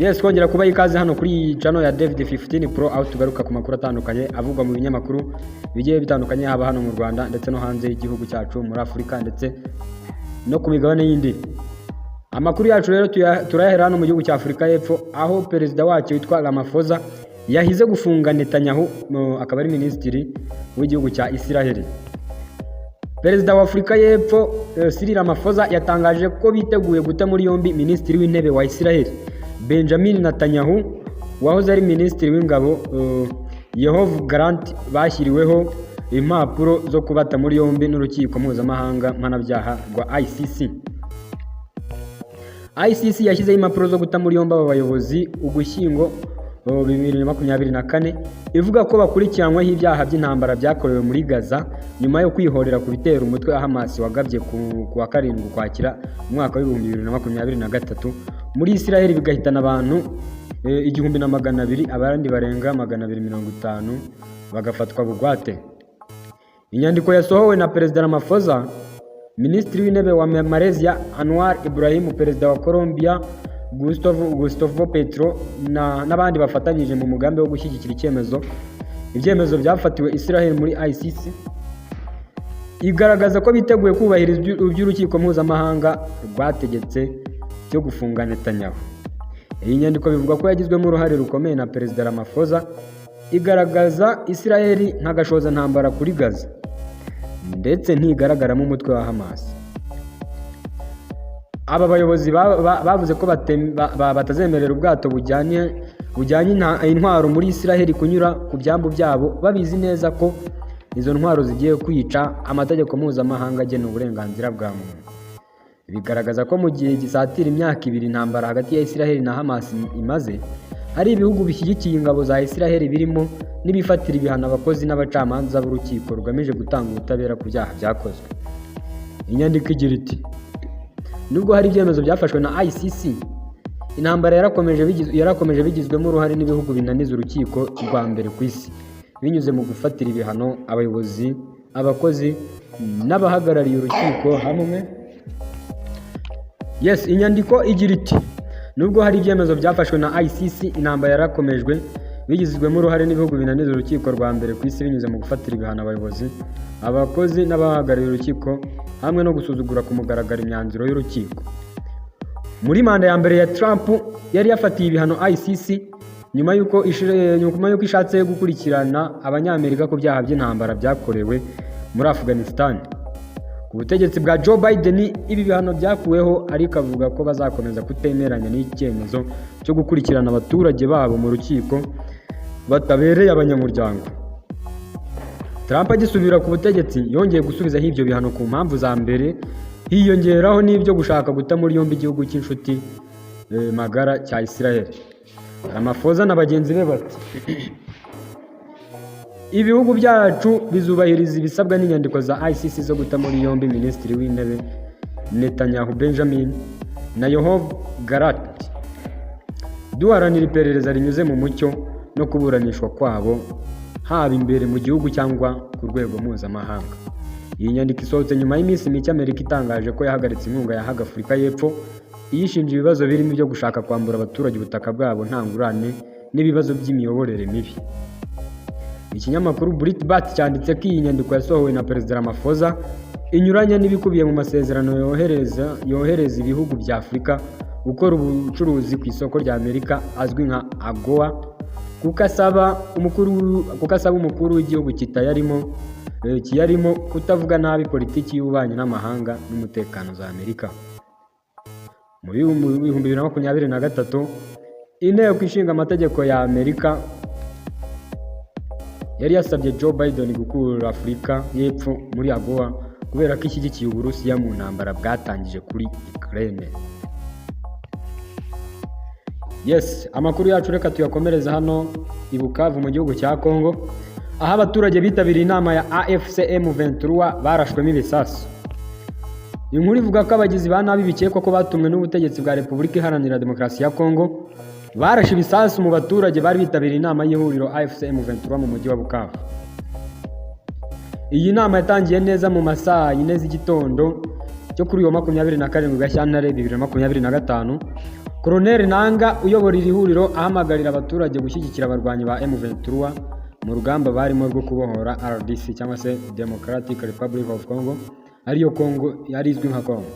Yes, twongera kubaha ikaze hano kuri iyi channel ya David 15 Pro, aho tugaruka ku makuru atandukanye avugwa mu binyamakuru bigiye bitandukanye, haba hano mu Rwanda ndetse no hanze y'igihugu cyacu, muri Afurika ndetse no ku migabane yindi. Amakuru yacu rero turayahera hano mu gihugu cya Afurika y'Epfo, aho perezida wacyo witwa Ramaphosa yahize gufunga Netanyahu, akaba ari minisitiri w'igihugu cya Isiraheli. Perezida wa Afurika y'Epfo Cyril Ramaphosa yatangaje ko biteguye guta muri yombi minisitiri w'intebe wa Isiraheli Benjamin Netanyahu, wahoze ari minisitiri w'ingabo Yoav Gallant, bashyiriweho impapuro zo kubata muri yombi n'urukiko mpuzamahanga mpanabyaha rwa ICC. ICC yashyizeho impapuro zo guta muri yombi aba bayobozi Ugushyingo 2024, ivuga ko bakurikiranyweho ibyaha by'intambara byakorewe muri Gaza nyuma yo kwihorera ku bitero umutwe wa Hamas wagabye ku wa 7 Ukwakira umwaka wa 2023 muri Isiraheli, bigahitana abantu 1200, abandi barenga 250 bagafatwa bugwate. Inyandiko yasohowe na Perezida Ramaphosa, Minisitiri w'Intebe wa Malaysia Anwar Ibrahim, Perezida wa Colombia Gustavo Petro n'abandi bafatanyije mu mugambi wo gushyigikira ibyemezo byafatiwe Israel muri ICC, igaragaza ko biteguye kubahiriza iby'urukiko mpuzamahanga rwategetse byo gufunga Netanyahu. Iyi nyandiko bivugwa ko yagizwemo uruhare rukomeye na Perezida Ramaphosa, igaragaza Israel nk'agashoza-ntambara kuri Gaza, ndetse ntigaragaramo umutwe wa Hamas. Aba bayobozi bavuze ko batazemerera ubwato bujyanye intwaro muri Israel kunyura ku byambu byabo, babizi neza ko izo ntwaro zigiye kwica amategeko mpuzamahanga agena uburenganzira bwa muntu. Bigaragaza ko mu gihe gisatira imyaka 2 intambara hagati ya Israel na Hamas imaze, hari ibihugu bishyigikiye ingabo za Israel, birimo n'ibifatira ibihano abakozi n'abacamanza b'urukiko rugamije gutanga ubutabera ku byaha byakozwe. Inyandiko igira iti: "Nubwo hari ibyemezo byafashwe na ICC, intambara yarakomeje bigizwemo uruhare n'ibihugu binaniza urukiko rwa mbere ku isi binyuze mu gufatira ibihano abayobozi, abakozi n'abahagarariye urukiko hamwe." Yes, inyandiko igira iti: "Nubwo hari ibyemezo byafashwe na ICC, intambara yarakomejwe bigizwemo uruhare n'ibihugu binaniza urukiko rwa mbere ku isi binyuze mu gufatira ibihano abayobozi, abakozi n'abahagarariye urukiko hamwe no gusuzugura ku mugaragaro imyanzuro y'urukiko." Muri manda ya mbere ya Trump yari yafatiye ibihano ICC nyuma y'uko ishatse gukurikirana Abanyamerika ku byaha by'intambara byakorewe muri Afghanistan. Ku butegetsi bwa Joe Biden ibi bihano byakuweho, ariko avuga ko bazakomeza kutemeranya n'icyemezo cyo gukurikirana abaturage babo mu rukiko batabereye abanyamuryango. Trump agisubira ku butegetsi yongeye gusubizaho ibyo bihano ku mpamvu za mbere, hiyongeraho n'ibyo gushaka guta muri yombi igihugu cy'inshuti magara cya Israel. Ramaphosa na bagenzi be bati: "Ibihugu byacu bizubahiriza ibisabwa n'inyandiko za ICC zo guta muri yombi Minisitiri w'Intebe Netanyahu Benjamin na Yoav Gallant, duharanira iperereza rinyuze mu mucyo no kuburanishwa kwabo, haba imbere mu gihugu cyangwa ku rwego mpuzamahanga." Iyi nyandiko isohotse nyuma y'iminsi mike Amerika itangaje ko yahagaritse inkunga yahaga Afurika y'Epfo, iyishinja ibibazo birimo ibyo gushaka kwambura abaturage ubutaka bwabo nta ngurane n'ibibazo by'imiyoborere mibi. Ikinyamakuru Breitbart cyanditse ko iyi nyandiko yasohowe na Perezida Ramaphosa inyuranye n'ibikubiye mu masezerano yohereza ibihugu bya Afurika gukora ubucuruzi ku isoko rya Amerika azwi nka AGOA, kuko asaba umukuru w'igihugu kiyarimo kutavuga nabi politiki y'ububanyi n'amahanga n'umutekano za Amerika. Mu 2023 Inteko Ishinga Amategeko ya Amerika yari yasabye Joe Biden gukura Afurika y'Epfo muri AGOA kubera ko ishyigikiye Uburusiya mu ntambara bwatangije kuri Ukraine. Yes, amakuru yacu reka tuyakomereze hano i Bukavu mu gihugu cya Congo, aho abaturage bitabiriye inama ya AFC M23 barashwemo ibisasu. Inkuru ivuga ko abagizi ba nabi bikekwa ko batumwe n'ubutegetsi bwa Repubulika Iharanira Demokarasi ya Congo barashe ibisasu mu baturage bari bitabiriye inama y'ihuriro AFC M23 mu mujyi wa Bukavu. Iyi nama yatangiye neza mu masaa 4 z'igitondo cyo kuri uyu wa 27 Gashyantare 2025. Colonel Nanga uyobora iri huriro ahamagarira abaturage gushyigikira abarwanyi ba M23 mu rugamba barimo rwo kubohora RDC cyangwa se Democratic Republic of Congo, ariyo Congo yari izwi nka Congo.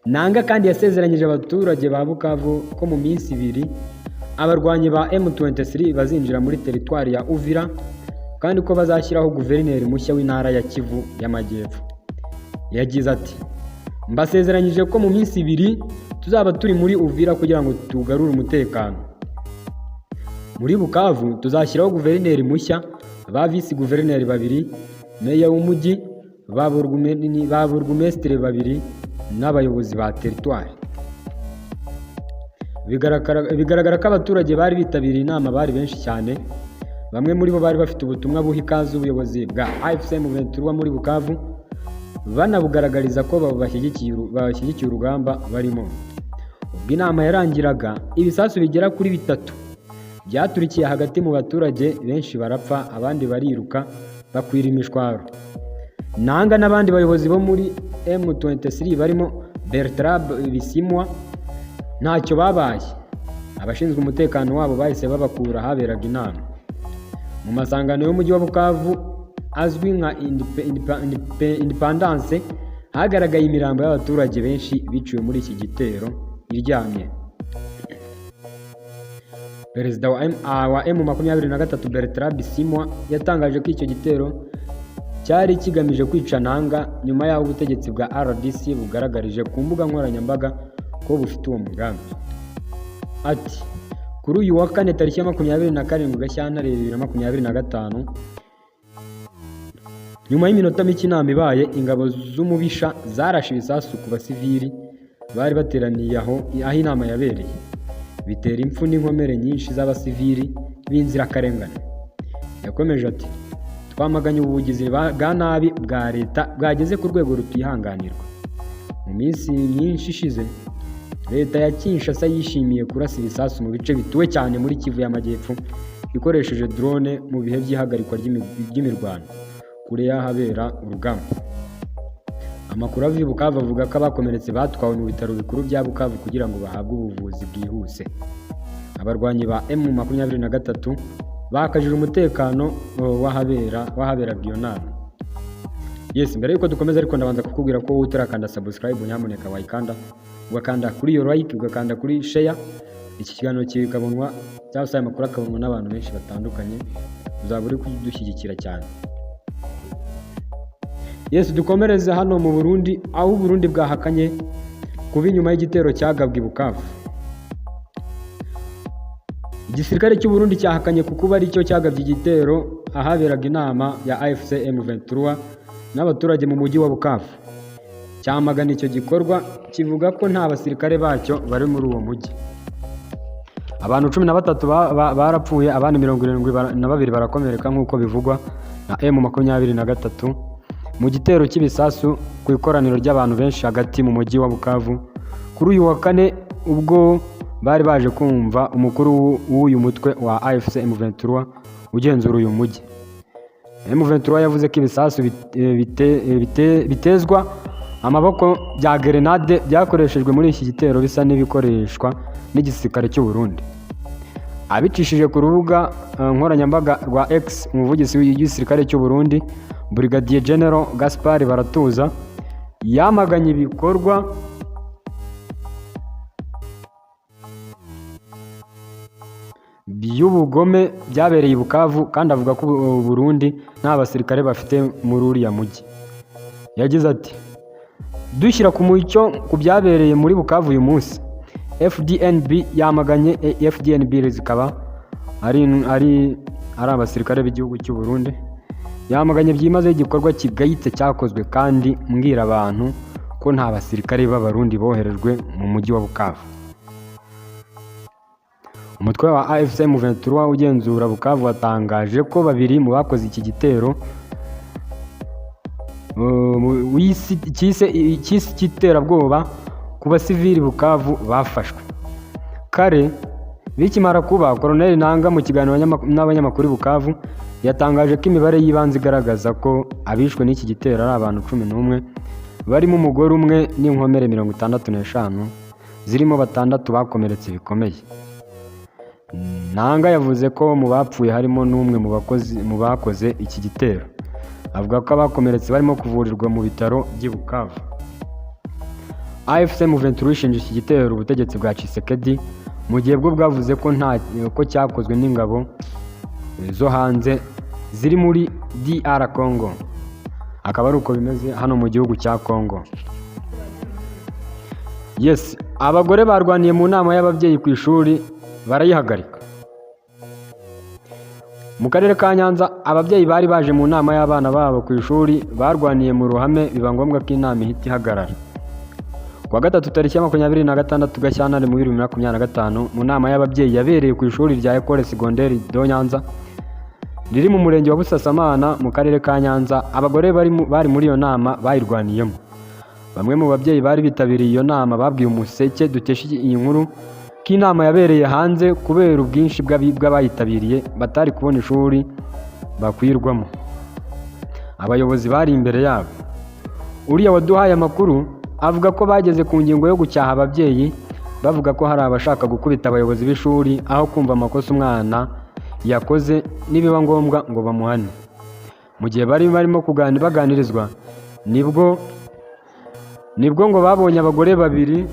Nanga kandi yasezeranyije abaturage ba Bukavu ko mu minsi 2 abarwanyi ba M23 bazinjira muri teritwari ya Uvira, kandi ko bazashyiraho guverineri mushya w'intara ya Kivu y'Amajyepfo. Yagize ati: "Mbasezeranyije ko mu minsi 2 tuzaba turi muri Uvira kugira ngo tugarure umutekano. Muri Bukavu tuzashyiraho guverineri mushya, ba visi guverineri babiri, meya w'umujyi, ba burugumesitiri babiri n'abayobozi ba teritwari." Bigaragara ko abaturage bari bitabiriye inama bari benshi cyane. Bamwe muri bo bari bafite ubutumwa buha ikaze ubuyobozi bwa AFC M23 muri Bukavu, banabugaragariza ko bashyigikiye urugamba barimo. Ubwo inama yarangiraga, ibisasu bigera kuri bitatu byaturikiye hagati mu baturage, benshi barapfa, abandi bariruka bakwira imishwaro. Nanga n'abandi bayobozi bo muri M23 barimo Bertrand Bisimwa ntacyo babaye. Abashinzwe umutekano wabo bahise babakura ahaberaga inama. Mu masangano y'umujyi wa Bukavu azwi nka Independence hagaragaye imirambo y'abaturage benshi biciwe muri iki gitero iryamye. Perezida wa M23 Bertrand Bisimwa yatangaje ko icyo gitero cyari kigamije kwica Nanga, nyuma y'aho ubutegetsi bwa RDC bugaragarije ku mbuga nkoranyambaga ko bufite uwo mugambi. Ati: "Kuri uyu wa kane tariki ya 27 Gashyantare 2025, nyuma y'iminota mike inama ibaye, ingabo z'umubisha zarashe ibisasu ku basivili bari bateraniye aho inama yabereye, bitera impfu n'inkomere nyinshi z'abasivili b'inzirakarengane." Yakomeje ati: "Twamaganye ubu bugizi bwa nabi bwa leta bwageze ku rwego rutihanganirwa. Mu minsi myinshi ishize, leta ya Kinshasa yishimiye kurasa ibisasu mu bice bituwe cyane muri Kivu y'Amajyepfo ikoresheje drone mu bihe by'ihagarikwa ry'imirwano, kure y'ahabera urugamba." Amakuru ava i Bukavu avuga ko abakomeretse batwawe mu bitaro bikuru bya Bukavu kugira ngo bahabwe ubuvuzi bwihuse. Abarwanyi ba M23 bakajije umutekano w'ahaberaga iyo nama. Yes, mbere yuko dukomeza ariko ndabanza kukubwira ko wowe utarakanda subscribe, nyamuneka wayikanda, ugakanda kuri iyo like, ugakanda kuri share, iki kiganiro kikabonwa cyangwa se aya makuru akabonwa n'abantu benshi batandukanye, uzaba uri kudushyigikira cyane. Yes, dukomereze hano mu Burundi, aho Burundi bwahakanye kuba inyuma y'igitero cyagabwe i Bukavu. Igisirikare cy'u Burundi cyahakanye ku kuba aricyo cyagabye igitero ahaberaga inama ya AFC M23 n'abaturage mu mujyi wa Bukavu. Cyamagana icyo gikorwa, kivuga ko nta basirikare bacyo bari muri uwo mujyi. Abantu 13 barapfuye, abandi 72 barakomereka, nk'uko bivugwa na M23, mu gitero cy'ibisasu ku ikoraniro ry'abantu benshi hagati mu mujyi wa Bukavu kuri uyu wa kane, ubwo bari baje kumva umukuru w'uyu mutwe wa AFC M23 ugenzura uyu mujyi. M23 yavuze ko ibisasu bitezwa amaboko bya gerenade byakoreshejwe muri iki gitero bisa n'ibikoreshwa n'igisirikare cy'u Burundi. Abicishije ku rubuga nkoranyambaga rwa X, umuvugizi w'igisirikare cy'u Burundi, Brigadier General Gaspard Baratuza, yamaganye ibikorwa by'ubugome byabereye i Bukavu, kandi avuga ko u Burundi nta basirikare bafite muri uriya mujyi. Yagize ati: "Dushyira ku mucyo ku byabereye muri Bukavu uyu munsi, FDNB yamaganye." FDNB zikaba ari abasirikare b'igihugu cy'u Burundi. "Yamaganye byimazeyo igikorwa kigayitse cyakozwe, kandi mbwira abantu ko nta basirikare b'Abarundi boherejwe mu mujyi wa Bukavu." Umutwe wa AFC M23 ugenzura Bukavu watangaje ko babiri mu bakoze iki gitero cyise cy'iterabwoba ku basivili Bukavu bafashwe. Kare bikimara kuba, Colonel Nanga mu kiganiro n'abanyamakuru i Bukavu yatangaje ko imibare y'ibanze igaragaza ko abishwe n'iki gitero ari abantu 11, barimo umugore umwe, n'inkomere 65. zirimo batandatu bakomeretse bikomeye. Nanga yavuze ko mu bapfuye harimo n'umwe mu bakozi mu bakoze iki gitero. Avuga ko abakomeretse barimo kuvurirwa mu bitaro by'i Bukavu. AFC M23 ishinja iki gitero ubutegetsi bwa Tshisekedi, mu gihe bwo bwavuze ko nta ko cyakozwe n'ingabo zo hanze ziri muri DR Congo. Akaba ari uko bimeze hano mu gihugu cya Congo. Yes, abagore barwaniye mu nama y'ababyeyi ku ishuri barayihagarika. Mu karere ka Nyanza, ababyeyi bari baje mu nama y'abana babo ku ishuri barwaniye mu ruhame, biba ngombwa ko inama ihita ihagarara. Ku wa gatatu, tariki ya 26 Gashyantare mu 2025, mu nama y'ababyeyi yabereye ku ishuri rya Ecole Secondaire de Nyanza riri mu murenge wa Busasamana mu karere ka Nyanza, abagore bari muri iyo nama bayirwaniyemo. Bamwe mu babyeyi bari bitabiriye iyo nama babwiye Umuseke dukesha iyi nkuru ko inama yabereye hanze kubera ubwinshi bw'abayitabiriye batari kubona ishuri bakwirwamo. Abayobozi bari imbere yabo. Uriya waduhaye amakuru avuga ko bageze ku ngingo yo gucyaha ababyeyi, bavuga ko hari abashaka gukubita abayobozi b'ishuri aho kumva amakosa umwana yakoze, nibiba ngombwa ngo bamuhane. Mu gihe bari barimo baganirizwa, nibwo ngo babonye abagore babiri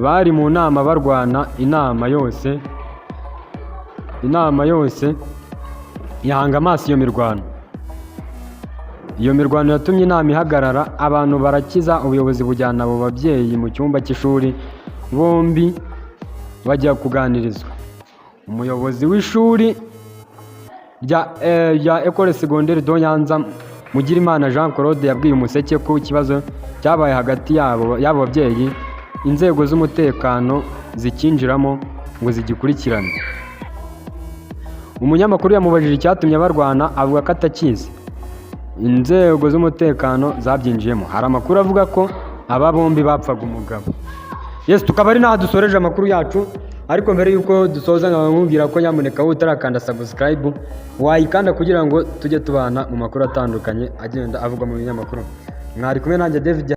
bari mu nama barwana. Inama yose yahanga amaso iyo mirwano. Iyo mirwano yatumye inama ihagarara, abantu barakiza, ubuyobozi bujyana abo babyeyi mu cyumba cy'ishuri, bombi bajya kuganirizwa. Umuyobozi w'ishuri rya Ecole Secondaire de Nyanza, Mugirimana Jean Claude, yabwiye Umuseke ko ikibazo cyabaye hagati yabo y'abo babyeyi inzego z'umutekano zikinjiramo ngo zigikurikirane. Umunyamakuru yamubajije icyatumye barwana, avuga ko atakizi, inzego z'umutekano zabyinjiyemo. Hari amakuru avuga ko aba bombi bapfaga umugabo. Yes, tukaba ari n'aha dusoreje amakuru yacu, ariko mbere y'uko dusoza nkaba nkubwira ko nyamuneka wowe utarakanda subscribe wayikanda kugira ngo tujye tubana mu makuru atandukanye agenda avugwa mu binyamakuru. Mwari kumwe nanjye David.